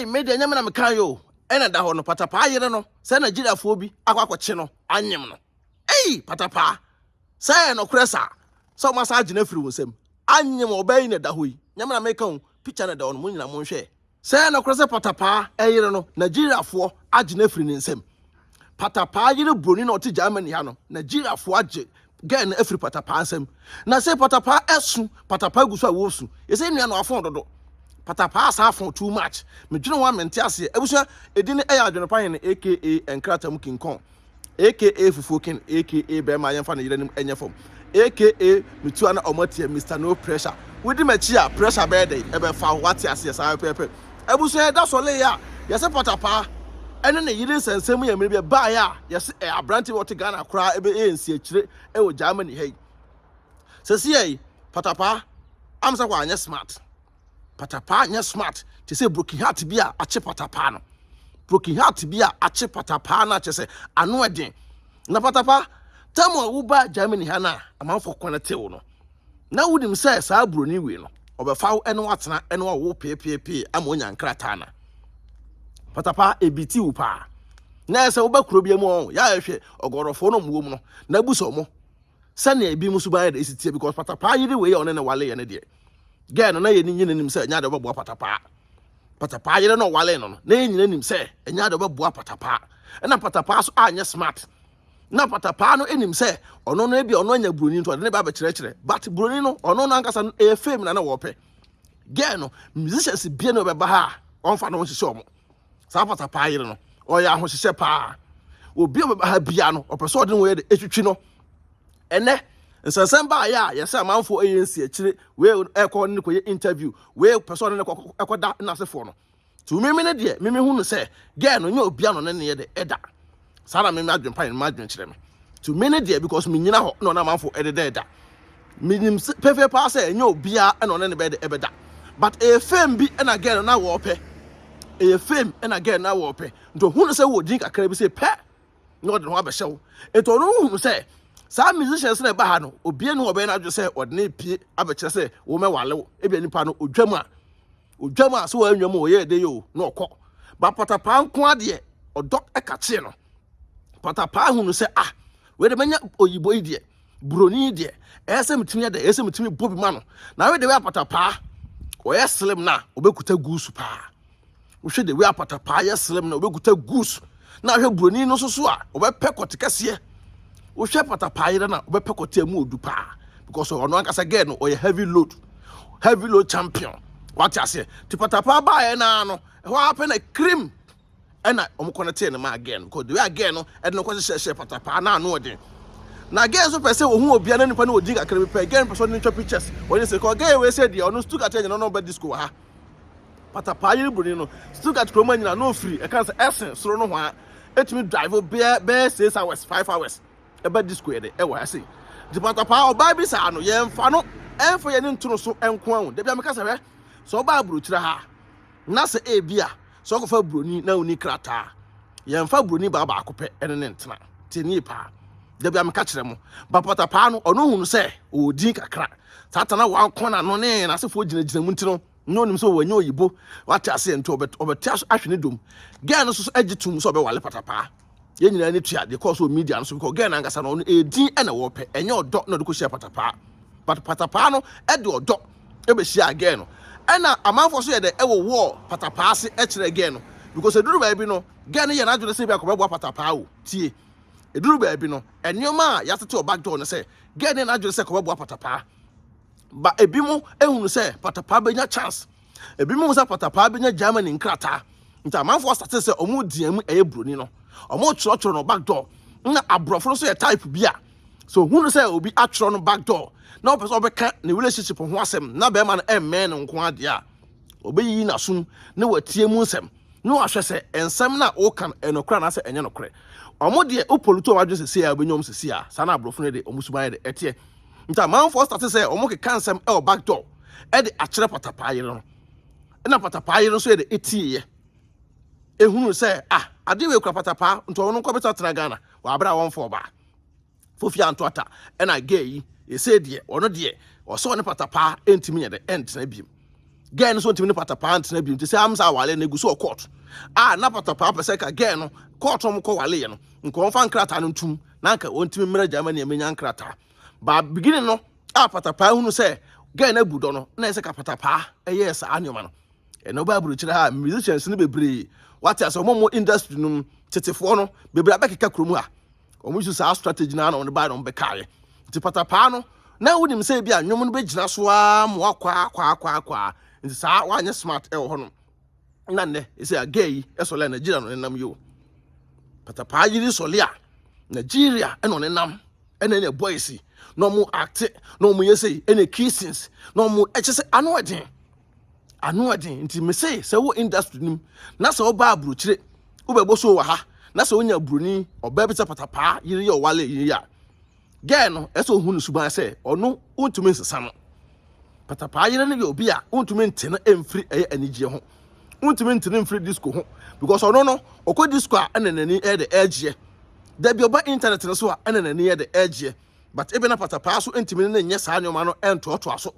Ei, me deɛ nyɛ me na meka yo. Ɛna da hɔ no, Patapaa yere no, sɛ Nigeriafoɔ bi akɔ akɔkye no anyem no. Ei, Patapaa, sɛ ɛyɛ nokorɛ saa, sɛ wɔn asan agye no afiri wo nsam. Anyem ɔbaa yi na ɛda hɔ yi. Nyɛ me na meka o, picture na ɛda hɔ no, mo nyinaa monhwɛ. Sɛ ɛyɛ nokorɛ sɛ Patapaa yere no, Nigeriafoɔ agye no afiri ne nsam. Patapaa yere broni na ɔte Germany ha no, Nigeriafoɔ agye girl no afiri Patapaa nsam. Na sɛ Patapaa ɛsu, Patapaa gu so a wɔsu. Yɛsɛ nua no afɔn dodo. Patapaa asan afɔn too much. Medwene ho a mente aseɛ. Abusua, edin no ɛyɛ Adwenepa Hene aka Nkrataa mu King Kong. Aka Fufuo King aka Bɛɛma a yɛmfa ne yere anim nyɛ fam aka Metu a na ɔmo ateɛ Mister No Pressure. Wodi m'akyi a pressure bɛyɛ dɛn ɛbɛfa wo wate aseɛ saa pɛpɛɛpɛ. Abusua yɛda sɔlee a yɛse Patapaa ɛne ne yere nsɛnsɛm yɛ mmere bi ɛbaeɛ a yɛse ɛ aberante bi a ɔte Ghana koraa ɛbɛyɛ nsiakyire ɛwɔ Germany ha yi. Sɛsiɛ yi Patapaa amsa wanyɛ smart. Patapaa nyɛ smart te sɛ broken heart bi a akye patapaa no. Broken heart bi a akye patapaa no akyɛ sɛ ano ɛden. Na patapaa, tam a woba Germany ha no a amanfoɔ kwan te wo no, na wonim sɛ saa buroni wei no, ɔbɛfa wo ɛne watena ɛne wawo peepeepee ama onya nkrataa na. Patapaa, ebi ti wo paa. Na ɛsɛ woba kuro bi mu ɔn, yɛ a ɛhwɛ ɔgɔrɔfoɔ no ɔmo wɔ mu no, na abu sɛ ɔmo sɛnea ebi mu suban yɛ de esi teɛ because patapaa yere wei a ɔne ne wale yɛ ne deɛ girl no na yɛ nyina nim sɛ ɛnyɛ ade ɔbɛboa patapaa. Patapaa yere na ɔwale no no na yɛ nyina nim sɛ ɛnyɛ ade ɔbɛboa patapaa. Ɛna patapaa so anyɛ smart. Na patapaa no nim sɛ ɔno no ebi ɔno anya broni nto ɔde ne ba abɛkyerɛkyerɛ, but broni no ɔno no ankasa no ɛyɛ fame na na wɔpɛ. Girl no musicians bia na ɔbɛba ha a ɔmfa no ho hyehyɛ ɔmo. Saa patapaa yere no ɔyɛ ahohyehyɛ paa. Obi a ɔbɛba ha bia no ɔpɛ sɛ ɔde ne ho yɛ de etwitwi no. Ɛnɛ nsɛnsɛm baayɛ a yɛsɛ amanfoɔ ɛyɛ nsi akyire wei ɛkɔ ne kɔyɛ interview, wei pɛ sɛ ɔne ne kɔ ɛkɔda n'asefoɔ no. To mimi ne deɛ mimi hu no sɛ girl no nyɛ obi a no ne ne yɛ de ɛda saa na mimi adwene pa yɛn ma adwene kyerɛ me. To me ne deɛ because me nyina hɔ na ɔne amanfoɔ ɛdeda ɛda, menim pɛfɛ paa sɛ ɛnyɛ obiara ɛna ɔne ne bɛyɛ de ɛbɛda, but ɛyɛ fame bi ɛna girl no na wɔɔpɛ. Ɛyɛ fame ɛna girl no na wɔɔpɛ, nti ohun sɛ wɔ din kakra bi sɛ pɛ na ɔde ne ho abɛhyɛ wo. Nti ɔno hunu sɛ saa musicians na ɛba ha no, obia ne ɔbɛyɛ n'adwene sɛ ɔde ne pie abɛkyerɛ sɛ wɔmɛwale wo. Ebia nipa no odwam a odwam a sɛ wɔanwam o, ɔyɛ ɛde yɛ o na ɔkɔ ba. Patapaa nko adeɛ ɔdɔ ɛka kyee no. Patapaa hunu sɛ ah, wei de manya oyibo yi deɛ, buroni yi deɛ, ɛyɛ sɛ metumi yɛ dɛ, ɛyɛ sɛ metumi bɔ bi ma no. Na wei de wei apatapaa ɔyɛ slim na ɔbɛkuta goose paa. Wohwɛ de wei apatapaa yɛ slim na ɔbɛkuta goose, na ahwɛ buroni no nso so a ɔbɛpɛ kɔte kɛseɛ. Wohwɛ patapaa yere na ɔbɛpɛ kɔte mu odu paa because ɔno ankasa girl no ɔyɛ heavy load, heavy load champion, wate aseɛ? Te patapaa baeɛ naa no ɛhɔ apɛ na cream ɛna ɔmo kɔ no tee ne maa girl no because the way a girl no ɛde no kɔ hyehyɛ hyɛ patapaa na ano ɔden. Na girl nso pɛ sɛ ohun obia na nipa no odi kakra bi pɛ, girl no pɛ sɛ ɔde no twa pictures. Ɔde sɛ kɔ girl wei sɛ deɛ ɔno Stuttgart yɛ nyina na ɔba disco wɔ ha. Patapaa yere buroni no Stuttgart kurom anyina na ofiri ɛka sɛ ɛsen soro no hɔ a etumi drive bɛyɛ 6 hours, 5 hours ɛba disco yɛ de ɛwɔ ha sei. Nti patapaa ɔbaa bi saa no yɛmfa no ɛmfa yɛn ne ntono so nko ahu. Dabi a meka sɛ hwɛ sɛ ɔbaa aburokyire ha na sɛ ebi a sɛ ɔkɔfa buroni na onni krataa, yɛmfa buroni baa baako pɛ ɛne ne ntena. Tie nie paa, dabi a meka kyerɛ mo ba patapaa no ɔno hunu sɛ ɔwɔ din kakra saa tana wankɔ n'ano ne n'asefoɔ gyinagyina mu. Nti no na onim sɛ wɔnyɛ oyibo, wate aseɛ? Nti ɔbɛte ahwɛ ne dom. Girl no nso so agye tum sɛ ɔbɛwale patapaa. Yɛn nyinaa ni tua deɛ kɔɔ so wɔ media no so because girl no ankasa no ɔno ɛyɛ din ɛna wɔpɛ, ɛnyɛ ɔdɔ na ɔde kɔhyia patapaa, but patapaa no ɛde ɔdɔ ɛbɛhyia girl no. Ɛna amanfoɔ so yɛ dɛ ɛwɔ wɔ patapaa ase ɛkyerɛ girl no because eduru baabi no girl no yɛ n'adwene sɛ ebi akɔbɛboa patapaa o. Tie, eduru baabi no nneɛma a yɛatete wɔ back door no sɛ girl no yɛ n'adwene sɛ kɔbɛboa patapaa ba. Ebi mo ehunu sɛ patapaa bɛnya chance, ebi mo sɛ patapaa bɛnya Germany nkrataa, nti amanfoɔ asate sɛ ɔmo di mu ɛyɛ buroni no ɔmo twerɛtwerɛ no back door. Na aborɔfo no nso yɛ type bi a so ohunu sɛ obi atwerɛ no back door na ɔpɛ sɛ ɔbɛka ne relationship ho asɛm na bɛrima no ɛmmɛn no nko adeɛ a ɔbɛyiyi n'asom na watie mu nsɛm na wahwɛ sɛ nsɛm no a ɔka no ɛnokorɛ anaasɛ ɛnyɛ nokorɛ. Ɔmo deɛ wopɔlutu ɔmo adwene sɛsie a wobɛnya ɔmo sɛsie a saa na aborɔfo no de ɔmo suban yɛ de ɛteɛ. Nti amanfoɔ start sɛ ɔmo keka nsɛm ɛwɔ back door ɛde akyerɛ patapaa yere no, ɛna patapaa yere nso yɛ de ɛtieɛ ehunu sɛ ah, adeɛ wei kura patapaa, nti ɔno nkɔ bɛtena tena Ghana wɔ abere a wɔmfa ɔbaa fofi anto ata. Ɛna gay yi ɛsɛ deɛ ɔno deɛ ɔsɛ ɔne patapaa ɛntumi yɛ de ɛntena biem. Girl no so ntumi ne patapaa ntena bio, nti sɛ am sɛ awale no egu so wɔ court a, na patapaa pɛ sɛ ka girl no court wɔn kɔ wale yɛ no, nka wɔmfa nkrataa no ntum na nka wɔntumi mmerɛ Germany amenya nkrataa. Ba beginning no a patapaa hunu sɛ girl no abu dɔ no, na ɛsɛ ka patapaa ɛyɛɛ saa nneɛma no. Ɛna ɔbaa aburokyerɛ ha, musicians no bebree, wate asɛ, wɔn mo industry no mu tetefoɔ no bebree abɛkeka kurom ha, wɔn nso saa strategy na wɔn ba na wɔn bɛkaeɛ. Nti patapaa no na wonim sɛ ebi a nnwom no bɛgyina so ara ma wakɔ akɔ akɔ akɔ, nti saa wanyɛ smart ɛwɔ hɔ no. Na nnɛ ɛsɛ a girl yi ɛsɔle a Nigeria no nenam yi o. Patapaa yiri sɔle a Nigeria ɛna ɔnenam, ɛna boys na ɔmo ate na ɔmo yɛ sɛ ɛna kissings na ɔmo ɛkyɛ sɛ ano ɛden, ano ɛden. Nti mese sɛ wo industry nim na sɛ ɔba aburokyire wobɛbɔ so wɔ ha na sɛ wonya buroni ɔbaa bi sɛ patapaa yiri yɛ ɔwale yiri a, girl no ɛsɛ ohun ne suban sɛ ɔno wontumi nsesa no. Patapaa yere no yɛ obi a wontumi nte no mfiri ɛyɛ anigyeɛ ho, wontumi nte no mfiri disco ho, because ɔno no ɔkɔ disco a ɛna n'ani ɛyɛ de ɛgyeɛ dabi, ɔba internet no so a ɛna n'ani yɛ de ɛgyeɛ. But ebi na patapaa so ntumi ne nyɛ saa nneɛma no ɛntoatoa so.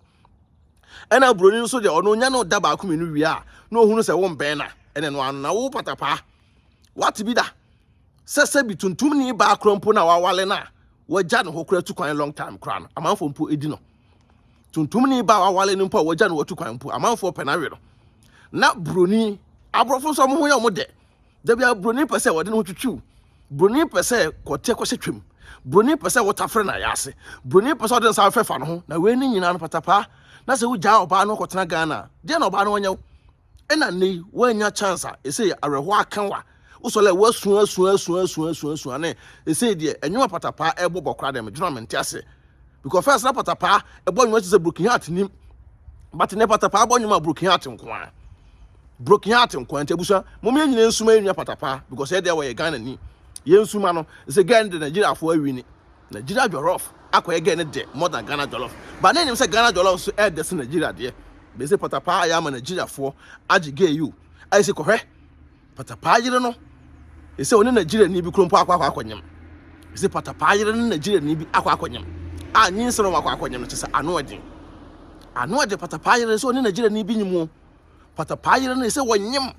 Ɛna buroni nso deɛ, ɔno nya no da baako mmienu wie a, na ohunu sɛ wɔn bɛn na ɛna no ano na wo patapaa wate bi da sɛ sɛbi tuntum ni baa kora mpo na wawale na wagya ne hɔ kora tu kwan long time kora no, amanfoɔ mpo edi no. Tuntum ni baa wawale no mpo a wagya no watu kwan mpo, amanfoɔ pɛ n'awe no. Na buroni aborɔfo nso, ɔmo ho yɛ ɔmo dɛ dabi a, buroni pɛ sɛ wɔde ne ho twitwiw, buroni pɛ sɛ kɔteɛ kɔhyɛ twam, buroni pɛ sɛ wɔtafere na yɛ ase, buroni pɛ sɛ ɔde nsa fɛfa ne ho. Na wei ne nyinaa no, patapaa na sɛ wogyaa ɔbaa no kɔtena Ghana deɛ, na ɔbaa no wɔnyɛ wo. Ɛna nne yi woanya chance a ɛsɛ awerɛhoɔ aka wa wosɔlɛ woasu asu asu asu asu asu ane ɛsɛ deɛ ɛnwoma patapaa ɛbɔ bɔ koraa deɛ, medwena mente ase, because first na patapaa ɛbɔ nnwuma kyerɛ sɛ broken heart nim, but ne patapaa bɔ nnwuma broken heart nko a, broken heart nko a. Nti abusua, mo yɛn nyinaa nsuma yɛn nua patapaa, because ɛdeɛ wɔyɛ Ghana ni, yɛn nsuma no sɛ Ghana de Nigeriafoɔ awi ni. Nigeria jollof akɔyɛ Ghana de more than Ghana jollof, but ne nim sɛ Ghana jollof so ɛɛdɛ sɛ Nigeria deɛ. Bɛsɛ patapaa ayɛ ama Nigeriafoɔ agye gay yi o. Ayɛ sɛ kɔhwɛ patapaa yere no, ɛsɛ ɔne Nigeria ni bi kuro mpo akɔ akɔnyam. Ɛsɛ patapaa yere ne Nigeria ni bi akɔ akɔnyam a nyinsɛn no akɔ akɔnyam no kyɛ sɛ ano ɛden, ano ɛden. Patapaa yere sɛ ɔne Nigeria ni bi nyim o. Patapaa yere no sɛ wɔnyam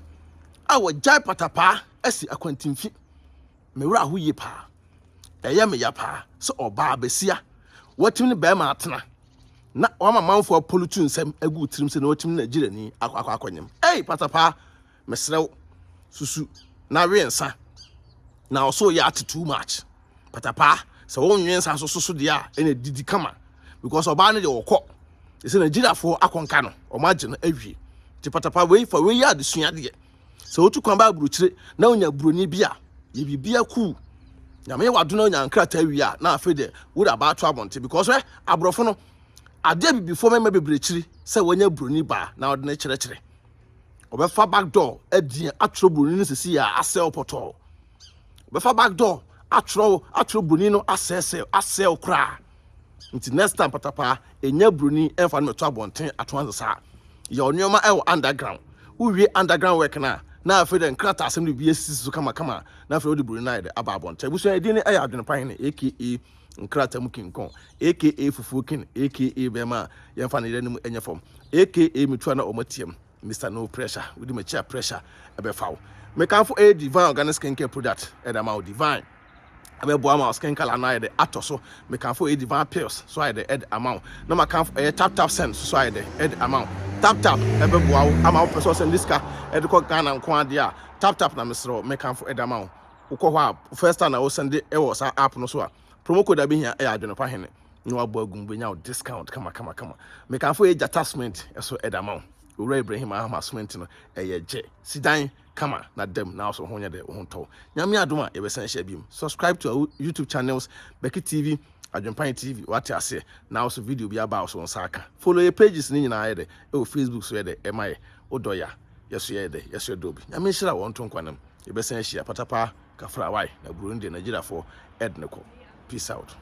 a wɔgyae patapaa asi akwantimfi. Mewura aho yie paa, ɛyɛ me ya paa sɛ ɔbaa besia wɔtumi ne bɛrima atena na wama manfoɔ apolitu nsɛm agu tirim sɛ na wɔtumi ne Nigeria ni akɔ akɔnyam. Ei, patapaa, mesrɛ wo, susu na we nsa na ɔso yɛ ate too much. Patapaa, sɛ wɔnwe nsa so so deɛ a, ɛna didi kama, because ɔbaa no deɛ wɔkɔ ɛsɛ Nigeriafoɔ akɔnka no, ɔmo agye no awie. Nti patapaa, wei fa wei yɛ adesua deɛ sɛ wotu kwan ba aburokyire na wonya buroni bi a yɛ biribia cool. Nyame yɛ wado na wonya nkrataa wie a, na afei deɛ wode aba ato abɔnten, because ɛ aborɔfo no adeɛ bibifoɔ mɛma bebree kyiri sɛ wɔnya buroni baa na wɔde no kyerɛkyerɛ, ɔbɛfa back door adi atwerɛ buroni no sisi a asɛw pɔtɔɔ, ɔbɛfa back door atwerɛ buroni no asɛesɛ asɛw koraa. Nti next time, patapaa, ɛnya buroni ɛmfa no mɛto abɔnten ato ansa saa yɛ nneɛma ɛwɔ underground. Wowie underground work na afei de nkrataa asɛm de bi asisi so kamakama, na afei wode buroni no ayɛ de aba abɔnten. Abusua, ɛdin no ɛyɛ Adwene Hene, aka nkrataa mu kinkɔn, aka fufuo kin, aka bɛrima a yɛmfa ne yere no mu ɛnyɛ fam, aka metua na ɔmo tiam, Mr No Pressure. Wodi m'akyi a, pressure ɛbɛfa wo. Mekamfo ɛyɛ Divine Organic Skincare product ɛde ama wo. Divine ɛbɛboa ma wo skin colour no ayɛ de atɔ so. Mekamfo ɛyɛ Divine Pills so ayɛ de ɛde ama wo, na makamfo ɛyɛ Tap Tap Send so ayɛ de ɛde ama wo. Tap Tap ɛbɛboa wo ama wo pɛ sɛ ɔsend sika ɛde kɔ Ghana nko adeɛ a, Tap Tap na mesrɛ wo mekamfo ɛde ama wo. Wokɔ hɔ a, first time na wosend ɛwɔ saa app no so a, promo code a bɛhia ɛyɛ Adwenepa Hene na wabɔ agum, bɛnya wo discount kama kama kama. Mekamfo ɛyɛ Gyata Cement ɛso ɛde ama wo. Owura Ibrahim Ahama cement no ɛyɛ gye sidan kama na dɛm na also ho nyɛ dɛ wo ho ntɔw. Nyame adom a, yɛbɛsan hyia biom. Subscribe to our YouTube channels, Becky TV, Adwempan TV, wate aseɛ, na also video bi aba so nsa aka. Follow yɛ pages ne nyinaa yɛ dɛ ɛwɔ Facebook so yɛ dɛ ɛma yɛ wodɔ ya yɛso yɛ dɛ yɛso yɛ dɔ bi. Nyame nhyira wɔn to nkwanam, yɛbɛsan ahyia. Patapaa kafra wae na buroni deɛ Nigeriafoɔ ɛde ne kɔ. Peace out.